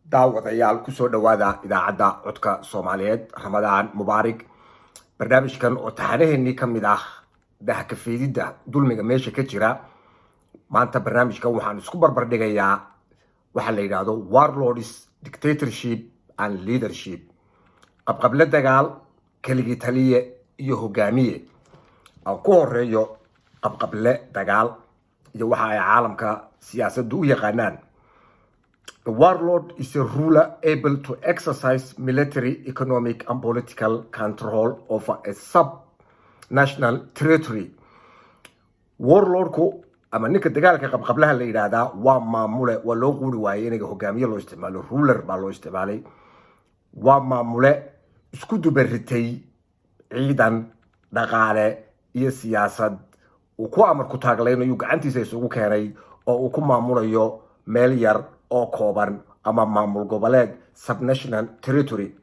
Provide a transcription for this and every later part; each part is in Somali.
Daawadayaal, kusoo dhowaada Idaacadda Codka Soomaaliyeed. Ramadaan mubaarig. Barnaamijkan oo taxanaheenii ka mid ah dahkafeedidda dulmiga meesha ka jira, maanta barnaamijkan waxaan isku barbar dhigayaa waxaa la yidhaahdo warlords, dictatorship and leadership, qabqable dagaal, keligii taliye iyo hogaamiye. Aan ku horeeyo qabqable dagaal iyo waxa ay caalamka siyaasaddu u yaqaanaan. The warlord is a ruler able to exercise military, economic, and political control over a sub-national territory. Warlordku ama ninka dagaalka qabqablaha la yidhaahdaa waa maamule. Waa loo quuri waayey inaga hogaamiye loo isticmaalo, ruler baa loo isticmaalay. Waa maamule isku dubaritay ciidan, dhaqaale iyo siyaasad uu ku amar ku taaglaynayo, gacantiisa isugu keenay oo uu ku maamulayo meel yar oo kooban ama maamul goboleed, subnational territory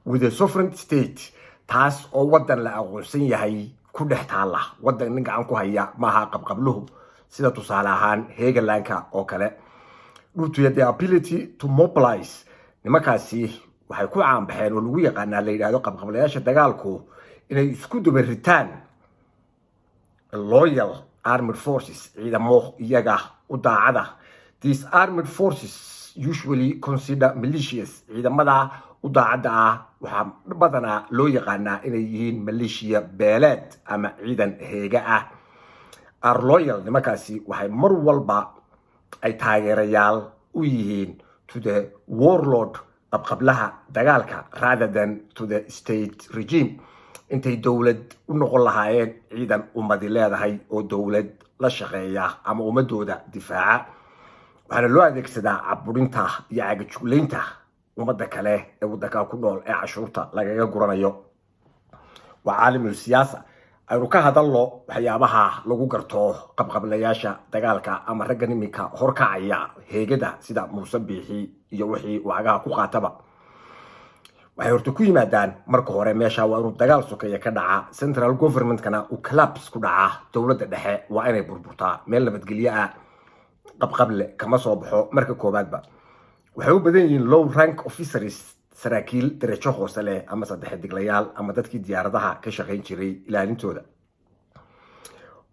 with a sovereign state, taas oo wadan la aqoonsan yahay ku dhex taalla. Wadan nin gacan ku haya maaha qabqabluhu, sida tusaale ahaan Hegalandka oo kale. Due to the ability to mobilize, nimankaasi waxay ku caanbaxeen oo lagu yaqaanaa la yidhaahdo qabqablayaasha dagaalku inay isku dubaritaan loyal armed forces, ciidamo iyaga u daacada. These armed forces usually consider militias. Ciidamada u daacadda ah waxaa badanaa loo yaqaanaa inay yihiin maleeshiya beeleed ama ciidan heega ah. Are loyal, nimankaasi waxay mar walba ay taageerayaal u yihiin to the warlord, qabqablaha dagaalka, rather than to the state regime, intay dowlad u noqon lahaayeen ciidan ummadi leedahay oo dowlad la shaqeeya ama ummadooda difaaca. Waxaana loo adeegsadaa caburinta iyo cagajuglaynta ummadda kale ee waddanka ku nool ee cashuurta lagaga guranayo. Waa caalimul siyaasa. Aynu ka hadalno waxyaabaha lagu garto qabqablayaasha dagaalka ama raggan iminka horkacaya heegada, sida Muuse Biixi iyo wixii wacagaha ku qaataba. Waxay horta ku yimaadaan, marka hore meesha waa inuu dagaal sokeeye ka dhaca, central governmentkana uu collapse ku dhacaa. Dowladda dhexe waa inay burburtaa. Meel nabadgelyo ah qabqable kama soo baxo. Marka koowaadba waxay u badan yihiin low rank officers, saraakiil darajo hoose leh ama saddex diglayaal ama dadkii diyaaradaha ka shaqayn jiray ilaalintooda.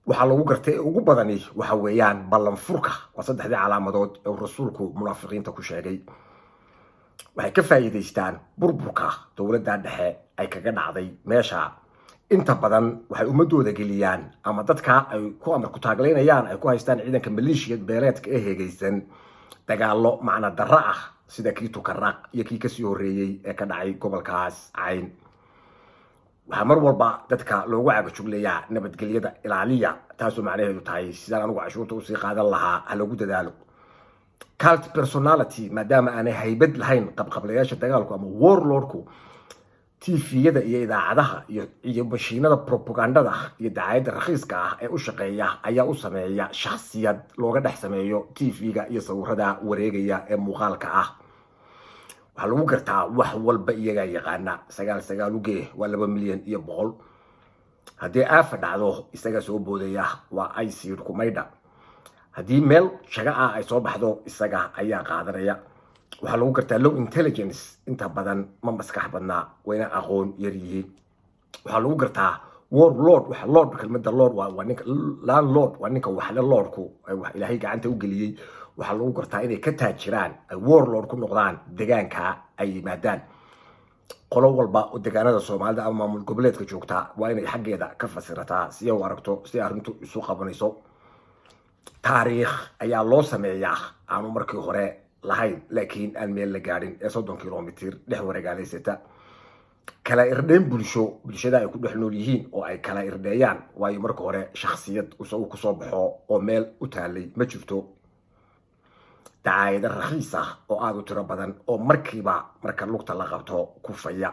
Waxaa lagu gartay ee ugu badani waxa weeyaan ballanfurka. Waa saddexdii calaamadood ee uu Rasuulku munaafiqiinta ku sheegay. Waxay ka faa'iidaystaan burburka dowladda dhexe ay kaga dhacday meesha. Inta badan waxay ummadooda geliyaan ama dadka ay ku amar ku taaglaynayaan ay ku haystaan ciidanka maleeshiyad beeleedka ee heegaysan dagaallo macna darro ah, sida kii Tukaraq iyo kii kasii horreeyey ee ka dhacay gobolkaas Cayn. Waxaa mar walba dadka loogu cagajuglayaa nabadgelyada ilaaliya, taasoo macnaheedu tahay sidaan anigu cashuurta usii qaadan lahaa ha lagu dadaalo. Cult personality, maadaama aanay haybad lahayn qabqablayaasha dagaalku ama warlordku, TV-yada iyo idaacadaha iyo mashiinada propagandada iyo dacaayadda rakhiiska ah ee u shaqeeya ayaa u sameeya shakhsiyad looga dhex sameeyo TV-ga iyo sawirada wareegaya ee muuqaalka ah. Waxaa lagu gartaa wax walba iyagaa yaqaana. Sagaal sagaal ugee waa 2,100,000. Haddii aafa dhacdo, isagaa soo boodaya, waa icid kumaydha. Haddii meel shaga ah ay soo baxdo, isaga ayaa qaadanaya. Waxaa lagu gartaa low intelligence, inta badan ma maskax badnaa, wayna aqoon yar yihiin. Waxaa lagu gartaa warlord, waxa lord, kelmadda lord waa ninka landlord, waa ninka waxle. Lordku wax Ilaahay gacanta u geliyey. Waxaa lagu gartaa inay ka taajiraan, ay warlord ku noqdaan degaanka ay yimaadaan. Qolo walba oo degaanada Soomaalida ama maamul goboleedka joogtaa waa inay xaggeeda ka fasirataa si ay u aragto si arrintu isu qabanayso. Taariikh ayaa loo sameeyaa aanu markii hore lahayn, laakiin aan meel la gaadhin ee 30 kilomitir dhex wareegaalaysata. Kala irdheyn bulsho, bulshada ay ku dhex nool yihiin oo ay kala irdheeyaan, waayo marka hore shakhsiyad isagu kusoo baxo oo meel u taalay ma jirto. Dacaayado rakhiis ah oo aada u tiro badan oo markiiba marka lugta la qabto kufaya.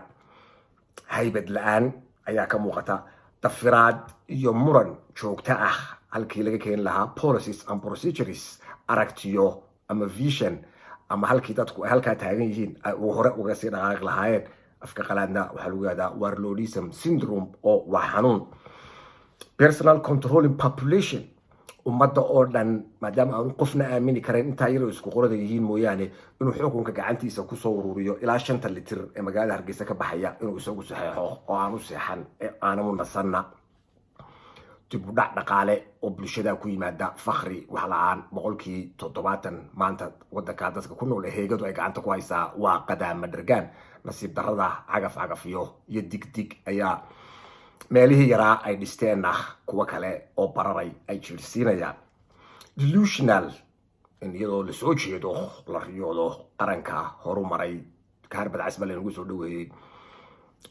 Haybad la-aan ayaa ka muuqata, dafiraad iyo muran joogto ah. Halkii laga keeni lahaa policies and procedures, aragtiyo ama vision, ama halkii dadku ay halkaa taagan yihiin ay hore uga sii dhaqaaqi lahaayeen. Afka qalaadna waxaa lagu yihahdaa warlordism syndrome, oo waa xanuun. Personal controlling population. Ummadda oo dhan, maadaama aanu qofna aamini karayn intaa yaroo isku qorada yihiin mooyaane, inuu xukunka gacantiisa kusoo ururiyo ilaa 5-ta litir ee magaalada Hargeysa ka baxaya inuu isagu saxeexo oo aanu seexan ee aanamu nasanna. Dib u dhac dhaqaale oo bulshada ku yimaada, fakri, wax la-aan. 70% maanta wadanka dadka ku nool ee heegadu ay gacanta ku haysaa waa qadaama dhargaan. Nasiib darada, cagaf cagafyo iyo digdig ayaa meelihii yaraa ay dhisteenna kuwo kale oo bararay ay jiirsiinayaan. Delusional, in iyadoo lasoo jeedo la riyoodo. Qaranka horumaray, kaarbad cas baa laynagu soo dhaweeyey,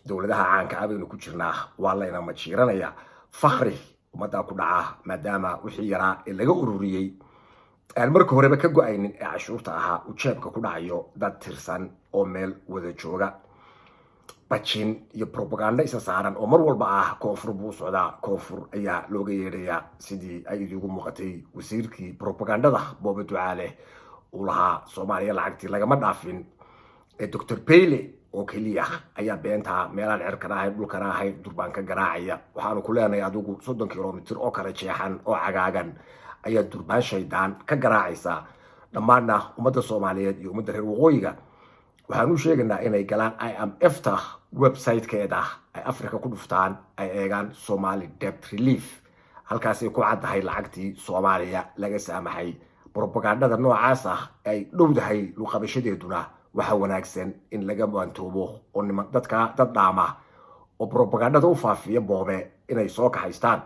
dowladaha caanka ah baynu ku jirnaa, waa layna majiiranaya. Fakri ummaddaa ku dhaca, maadaama wixii yaraa ee laga ururiyey aan marka horeba ka go-aynin ee cashuurta ahaa uu jeebka ku dhacayo dad tirsan oo meel wada jooga. Bajin iyo propaganda isa saaran oo mar walba ah koonfur buu socdaa, koonfur ayaa looga yeedhayaa, sidii ay idigu muuqatay wasiirkii propagandada Boobe Ducaale uu lahaa Soomaaliya lacagtii lagama dhaafin ee Dr Bayle oo keliya ayaa beentaa meelaan cirkana ahayn dhulkana ahayn durbaan ka garaacaya. Waxaanu ku leenahay, adigu 30 kilomitir oo kala jeexan oo cagaagan ayaa durbaan shaydaan ka garaacaysaa. Dhammaanna ummadda Soomaaliyeed iyo ummadda reer waqooyiga waxaan u sheegaynaa inay galaan IMF ta website-keeda, ay Africa ku dhuftaan, ay eegaan Somali debt relief. Halkaasay ku caddahay lacagtii Soomaaliya laga saamaxay. Propagandada noocaas ah ay dhowdahay luqabashadeeduna, waxa wanaagsan in laga maantoobo oo niman dadka dad dhaama oo propagandada u faafiya Boobe inay soo kaxaystaan.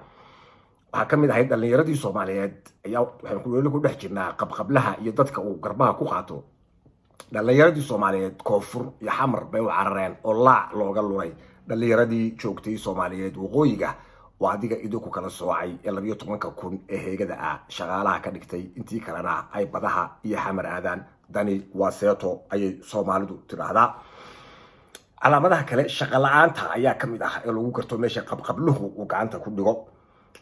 Waxaa ka mid ahayd dhalinyaradii Soomaaliyeed ayaa waxaynu weli ku dhex jirnaa qabqablaha iyo dadka uu garbaha ku qaato. Dhalinyaradii Soomaaliyeed koonfur iyo Xamar bay u carareen oo laac looga lulay. Dhalinyaradii joogtay Soomaaliyeed waqooyiga oo adiga idinku kala soocay ee 12-ka kun ee heegada ah shaqaalaha ka dhigtay, intii kalena ay badaha iyo Xamar aadaan. Dani waa seeto ayay Soomaalidu tidhaahdaa. Calaamadaha kale, shaqa la-aanta ayaa ka mid ah ee lagu garto meesha qabqabluhu uu gacanta ku dhigo.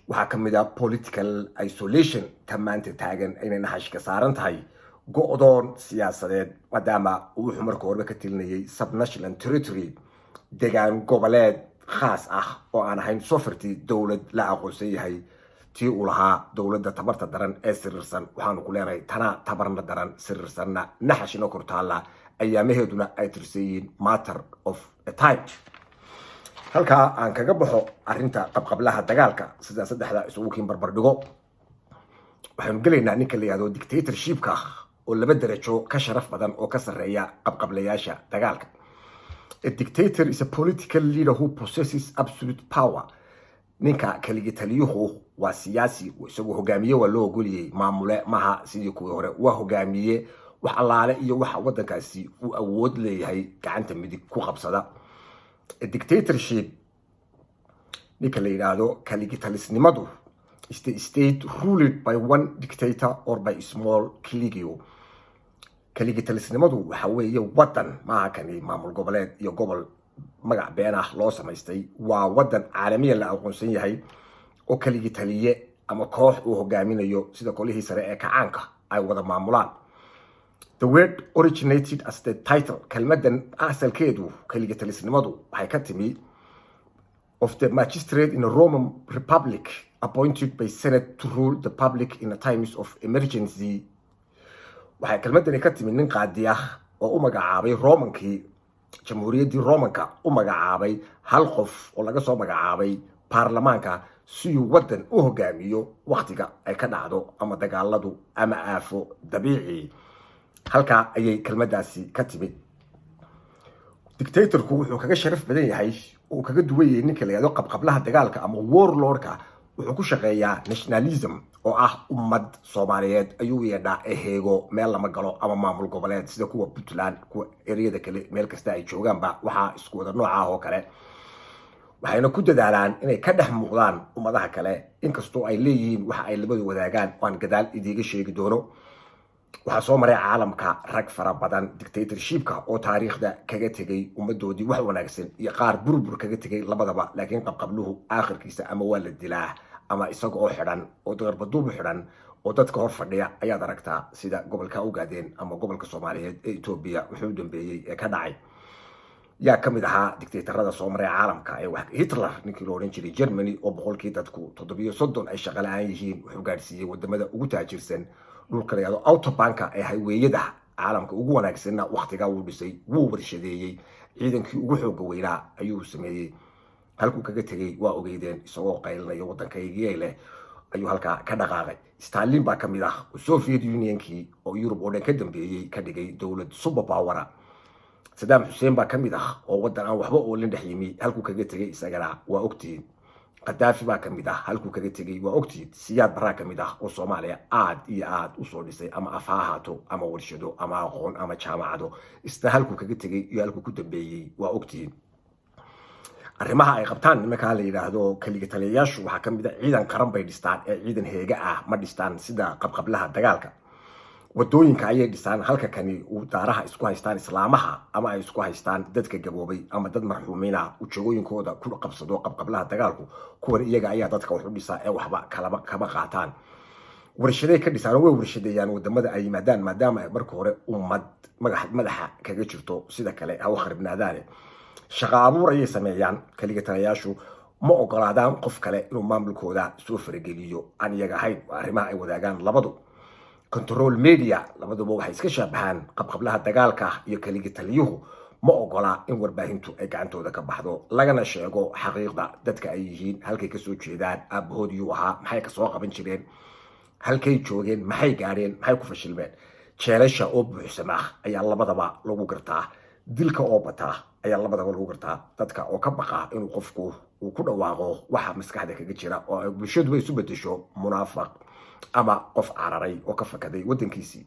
Waxaa ka mid ah political isolation, ta maanta taagan inay naxashka saaran tahay, go-doon siyaasadeed, maadaama uu wuxuu marka horeba ka telinayay subnational territory, degaan goboleed khaas ah oo aan ahayn sovereignty, dowlad la aqoonsan yahay. Tii uu lahaa dowladda tabarta daran ee siriirsan, waxaanu ku leenahay tana tabarna daran, siriirsanna, naxashina kortaalla, ayaamaheeduna ay tirsan yihiin, matter of a time. Halkaa aan kaga baxo arrinta qabqablaha dagaalka. Sidaa saddexda isugu kiin barbar dhigo, waxaynu gelaynaa ninka la yihahdo dictatorshipka oo laba darajo ka sharaf badan oo ka sarreeya qabqablayaasha dagaalka. A dictator is a political leader who possesses absolute power. Ninka kaligi taliyuhu waa siyaasi, isagoo hogaamiye waa loo ogoliyey, maamule maha sidii kuwii hore. Waa hogaamiye wax allaale iyo waxa waddankaasi uu awood leeyahay gacanta midig ku qabsada. A dictatorship, ninka la yidhaahdo kaligitalisnimadu, is the state ruled by one dictator or by small clique. Kaligitalisnimadu waxa weeye waddan, maaha kani maamul goboleed iyo gobol magac been ah loo samaystay. Waa waddan caalamiyan la aqoonsan yahay oo kaligitaliye ama koox uu hogaaminayo, sida golihii sare ee kacaanka, ay wada maamulaan. The word originated as the title, kelmadan asalkeedu kaligitalisnimadu waxay ka timi, of the magistrate in a Roman Republic appointed by Senate to rule the public in a times of emergency. Waxay kelmadani ka timi nin qaadi ah oo u magacaabay Romankii, jamhuuriyaddii Romanka u magacaabay hal qof oo laga soo magacaabay baarlamaanka si uu waddan u hogaamiyo wakhtiga ay ka dhacdo ama dagaaladu ama aafo dabiici. Halkaa ayay kelmaddaasi ka timid. Dictatorku wuxuu kaga sharaf badan yahay uu kaga duwan yahay ninka la yihahdo qabqablaha dagaalka ama warlordka, wuxuu ku shaqeeyaa nationalism oo ah ummad Soomaaliyeed ayuu yeedhaa eheego meel lama galo ama maamul goboleed sida kuwa Puntland, kuwa ereyada kale, meel kasta ay joogaanba waxaa isku wada nooca ah oo kale. Waxayna ku dadaalaan inay ka dhex muuqdaan ummadaha kale, inkastoo ay leeyihiin waxa ay labadu wadaagaan oo aan gadaal idiiga sheegi doono. Waxaa soo maray caalamka rag fara badan dictatorshipka oo taariikhda kaga tegay ummadoodii wax wanaagsan iyo qaar burbur kaga tegay labadaba. Laakiin qabqabluhu aakhirkiisa ama waa la dilaa ama isaga oo xidhan oo darbaduubu xidhan oo dadka hor fadhiya ayaad aragtaa, sida gobolka Ogaadeen ama gobolka Soomaaliyeed ee Etoobiya wuxuu u dambeeyey ee ka dhacay. Yaa ka mid ahaa dictatorada soo maray caalamka ee wax? Hitler, ninkii loo odhan jiray Germany, oo boqolkii dadku 37 ay shaqo la-aan yihiin, wuxuu gaadhsiiyey wadamada ugu taajirsan. Dhulka la yihahdo Autobahnka ee highwayada caalamka ugu wanaagsanna waktigaa wuu dhisay, wuu warshadeeyey, ciidankii ugu xooga weynaa ayuu sameeyey. Halkuu kaga tegey waa ogeydeen, isagoo qaylinayo waddankaygii leh ayuu halkaa ka dhaqaaqay. Stalin baa ka mid ah, oo Soviet Unionkii oo Yurub oo dhan ka dambeeyey ka dhigay dowlad superpower. Saddam Xuseen baa ka mid ah, oo waddan aan waxba oolin dhex yimi, halkuu kaga tegey isagana waa ogtihiin. Qadaafi baa ka mid ah, halkuu kaga tegey waa ogtihiin. Siyaad Baraa ka mid ah, oo Soomaaliya aad iyo aad usoo dhisay, ama af ha ahaato ama warshado ama aqoon ama jaamacado, isna halkuu kaga tegey iyo halkuu ku dambeeyey waa ogtihiin. Arrimaha ay qabtaan nimankaa la yidhaahdo keliga taliyayaashu waxaa ka mid a: ciidan qaran bay dhistaan ee ciidan heega ah ma dhistaan sida qabqablaha dagaalka. Wadooyinka ayay dhisaan, halka kani uu daaraha isku haystaan islaamaha ama ay isku haystaan dadka gaboobay ama dad marxuumiina ujagooyinkooda ku qabsado qabqablaha dagaalku. Kuwan iyaga ayaa dadka wax u dhisaa ee waxba kalaba kama qaataan. Warshaday ka dhisaan oo way warshadeeyaan wadamada ay yimaadaan, maadaama ay marka hore ummad madaxa kaga jirto, sida kale ha u kharibnaadaane. Shaqa abuur ayay sameeyaan. Keliga talayaashu ma ogolaadaan qof kale inuu maamulkooda soo farageliyo aan iyaga ahayn. Waa arrimaha ay wadaagaan labadu. Control media, labaduba waxay iska shaabahaan. Qabqablaha dagaalka iyo keligi taliyuhu ma ogola in warbaahintu ay gacantooda ka baxdo, lagana sheego xaqiiqda dadka ay yihiin, halkay kasoo jeedaan, aabahood yuu ahaa, maxay kasoo qaban jireen, halkay joogeen, maxay gaadheen, maxay ku fashilmeen. Jeelasha oo buuxsama ayaa labadaba lagu gartaa. Dilka oo bataa ayaa labadaba lagu gartaa. Dadka oo ka baqa inuu qofku uu ku dhawaaqo waxa maskaxda kaga jira, oo ay bulshaduba isu bedesho munaafaq ama qof cararay oo ka fakaday wadankiisii.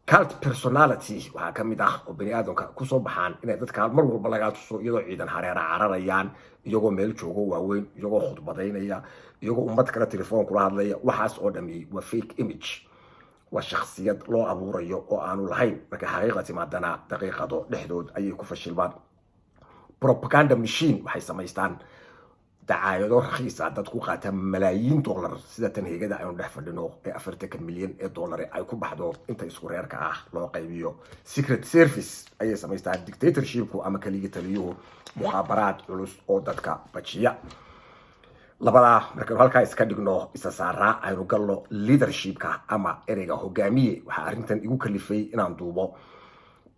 Cult personality waxaa ka mid ah oo bani aadamka kusoo baxaan inay dadka mar walba lagaa tuso iyadoo ciidan hareera cararayaan, iyagoo meel joogo waaweyn, iyagoo khudbadaynaya, iyagoo ummad kale telefoon kula hadlaya. Waxaas oo dhami waa fake image, waa shakhsiyad loo abuurayo oo aanu lahayn. Markay xaqiiqa timaadana, daqiiqado dhexdood ayay ku fashilmaan. Propaganda machine, waxay samaystaan dacaayado rakhiisa dad ku qaata malaayiin dollar, sida tan heegada aynu dhex fadhino ee 40-ka milyan ee dollar ay ku baxdo inta isku reerka ah loo qaybiyo. Secret service ayay samaystaan dictatorshipku ama keligi taliyuhu, mukhaabaraad culus oo dadka bajiya. Labadaa markaynu halkaa iska dhigno, isa saaraa, aynu galno leadershipka ama ereyga hogaamiye. Waxaa arrintan igu kalifay inaan duubo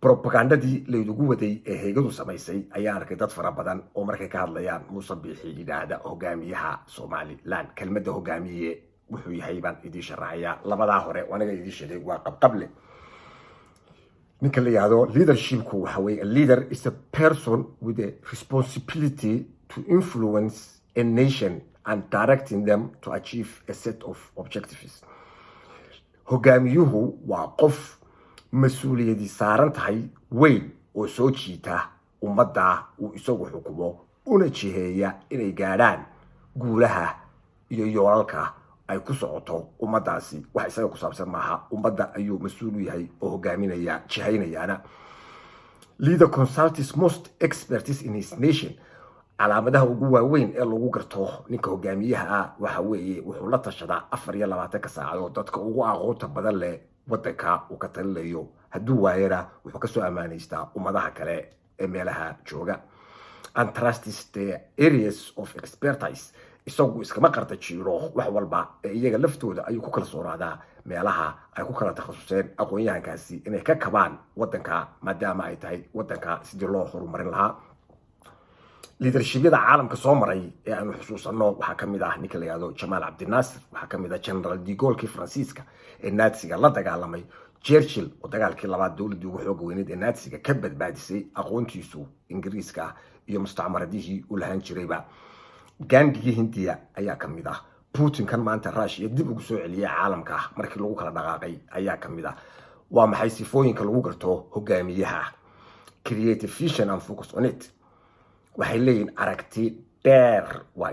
propagandadii laydugu waday ee heegadu samaysay. Ayaan arkay dad fara badan oo markay ka hadlayaan Muuse Biixi yidhaahda hogaamiyaha Somaliland. Kelmadda hogaamiye wuxuu yahay baan idiin sharaxayaa. Labadaa hore aniga idiin sheegay waa qabqable. Ninka la yihahdo leadershipku waxa weye: a leader is a person with a responsibility to influence a nation and directing them to achieve a set of objectives. Hogaamiyuhu waa qof mas-uuliyadi saaran tahay weyn oo soo jiita ummadda uu isagu xukumo, una jiheeya inay gaadhaan guulaha iyo yoolalka ay ku socoto ummaddaasi. Wax isaga ku saabsan maaha, ummadda ayuu mas-uul u yahay oo hogaaminaya, jihaynayaana. Leader consults most experts in his nation. Calaamadaha ugu waaweyn ee lagu garto ninka hogaamiyaha ah waxa weeye wuxuu la tashadaa 24-ka saacadood dadka ugu aqoonta badan leh wadanka uu ka talinayo. Hadduu waayana, wuxuu kasoo ammaanaystaa ummadaha kale ee meelaha jooga. And trusts the areas of expertise. Isagu iskama qarda jiiro wax walba ee iyaga laftooda ayuu ku kalsoonaadaa meelaha ay ku kala takhasuseen aqoon-yahankaasi inay ka kabaan wadanka, maadaama ay tahay wadanka sidii loo horumarin lahaa. Leadershipyada caalamka soo maray ee aanu xusuusano waxaa kamid ah ninka la yihahdo Jamaal Cabdinaasir, waxaa kamid ah General de Gaulle-kii Faransiiska ee Natsiga la dagaalamay, Churchill oo dagaalkii labaad dowladdii ugu xooga weyneed ee Natsiga ka badbaadisay aqoontiisu Ingiriiska iyo mustacmaradihii uu lahaan jirayba. Gandhigii Hindiya ayaa kamid ah. Putin kan maanta Russia dib ugu soo celiyay caalamka markii lagu kala dhaqaaqay ayaa kamid ah. Waa maxay sifooyinka lagu garto hogaamiyaha? Creative vision and focus on it. Waxay leeyihin aragti dheer, waa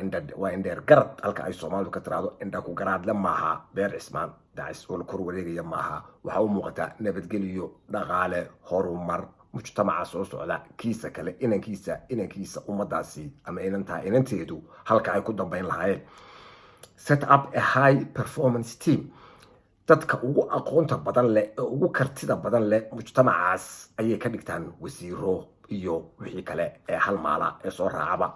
indheer garad, halka ay Soomaalidu ka tiraahdo indha ku garaadle maaha. Beer Cismaan Dacis oo la kor wareegaya maaha. Waxaa u muuqataa nabadgeliyo, dhaqaale, horumar, mujtamaca soo socda kiisa kale, inankiisa inankiisa, ummadaasi ama inantaa inanteedu halka ay ku dambayn lahaayeen. Set up a high performance team. Dadka ugu aqoonta badan leh ee ugu kartida badan leh mujtamacaas ayay ka dhigtaan wasiiro. Iyo wixii kale ee hal maala ee soo raacaba.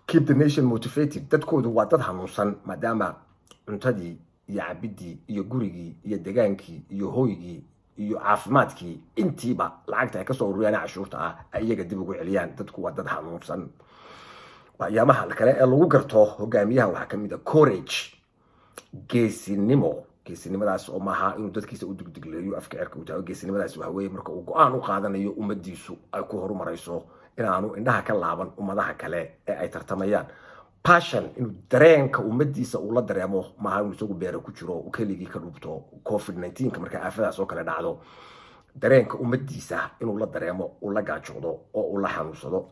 Keep the nation motivated. Dadkoodu waa dad hanuunsan, maadaama cuntadii iyo cabidii iyo gurigii iyo degaankii iyo hoygii iyo caafimaadkii intiiba lacagta ay kasoo ururiyaan cashuurta ah ay iyaga dib ugu celiyaan. Dadku waa dad hanuunsan. Waxyaamaha kale ee lagu garto hogaamiyaha waxaa kamid a courage, geesinimo. Geesinimadaas oo maaha inuu dadkiisa u dugdugleeyo, afka cerka u taago. Geesinimadaas waxa weeye marka uu go'aan u qaadanayo ummadiisu ay ku horumarayso, inaanu indhaha ka laaban ummadaha kale ee ay tartamayaan. Passion, inuu dareenka ummadiisa uu la dareemo, maaha inuu isagu beera ku jiro, uu keligii ka dhubto. COVID-19-ka marka aafadaas oo kale dhacdo, dareenka ummadiisa inuu la dareemo, uu la gaajoodo oo uu la xanuunsado.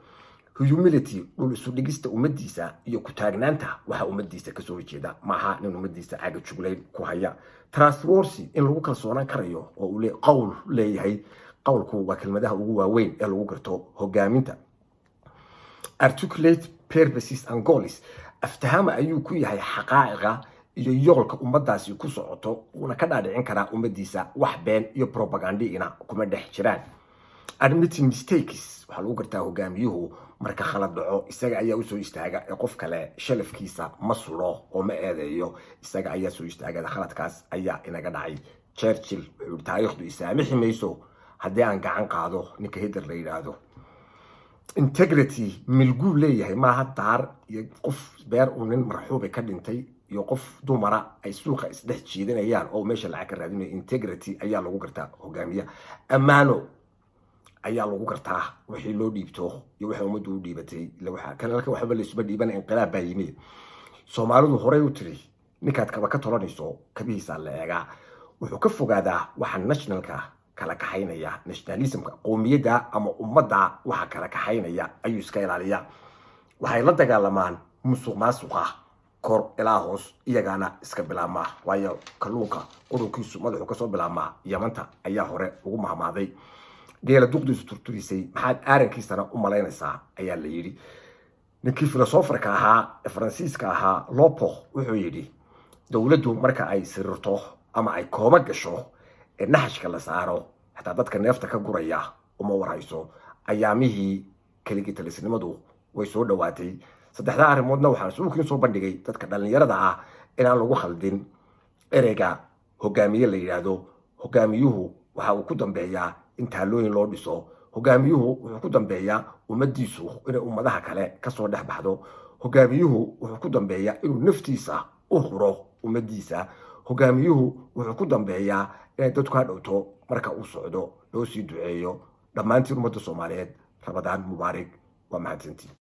Humility, dhul isu dhigista ummadiisa iyo ku-taagnaanta waxa ummadiisa kasoo horjeeda, maaha nin ummadiisa caga juglayn ku haya. Trustworthy, in lagu kalsoonaan karayo oo uu qowl leeyahay. Qowlku waa kelmadaha ugu waaweyn ee lagu garto hogaaminta. Articulate purposes and goals, aftahama ayuu ku yahay xaqaa'iqa iyo yoolka ummadaasi ku socoto, wuuna ka dhaadhicin karaa ummadiisa, wax been iyo propagandiina kuma dhex jiraan. Admitting mistakes, waxaa lagu gartaa hogaamiyuhu marka khalad dhaco isaga ayaa usoo istaaga, ee qof kale shalafkiisa ma suro oo ma eedeeyo. Isaga ayaa soo istaaga, khaladkaas ayaa inaga dhacay. Churchill wuxuu yihi, "Taariikhdu isaamixi mayso haddii aan gacan qaado ninka Hitler la yidhaahdo." Integrity, milguu leeyahay, maaha daar iyo qof beer uu nin marxuubay ka dhintay iyo qof dumara ay suuqa isdhex jiidanayaan oo meesha lacag ka raadinayo. Integrity ayaa lagu gartaa hogaamiya. Ammaano ayaa lagu gartaa, wixii loo dhiibto iyo waxay ummaddu u dhiibatay. Ila waxa kan halka waxba laysuma dhiibana, inqilaab baa yimi. Soomaalidu horey u tiri, "Ninkaad kaba ka tolanayso kabihiisaa la eegaa." Wuxuu ka fogaadaa waxa nationalka kala kaxaynaya, nationalismka, qowmiyadda ama ummadda waxa kala kaxaynaya ayuu iska ilaaliyaa. Waxay la dagaalamaan musuq maasuqa kor ilaa hoos, iyagaana iska bilaabmaa, waayo kalluunka qurunkiisu madaxu kasoo bilaabmaa. Yamanta ayaa hore ugu mahmaaday, "Geela duqdiisu turturisay maxaad aarankiisana u malaynaysaa?" ayaa la yidhi. Ninkii filosofarka ahaa ee Faransiiska ahaa Lopo wuxuu yidhi, "Dowladdu marka ay sirirto ama ay kooma gasho ee naxashka la saaro, xataa dadka neefta ka guraya uma warhayso." Ayaamihii keligii talisnimadu way soo dhowaatay. Saddexdaa arrimoodna waxaan isugu soo bandhigay dadka dhallinyarada ah inaan lagu khaldin ereyga hogaamiye la yidhaahdo. Hogaamiyuhu waxa uu ku dambeeyaa in taalooyin loo dhiso. Hogaamiyuhu wuxuu ku dambeeyaa ummadiisu inay ummadaha kale kasoo dhex baxdo. Hogaamiyuhu wuxuu ku dambeeyaa inuu naftiisa u huro ummadiisa. Hogaamiyuhu wuxuu ku dambeeyaa inay dadku hadhowto marka uu socdo loo sii duceeyo. Dhammaantiin ummadda Soomaaliyeed, Ramadaan mubaarig, waa mahadsantiin.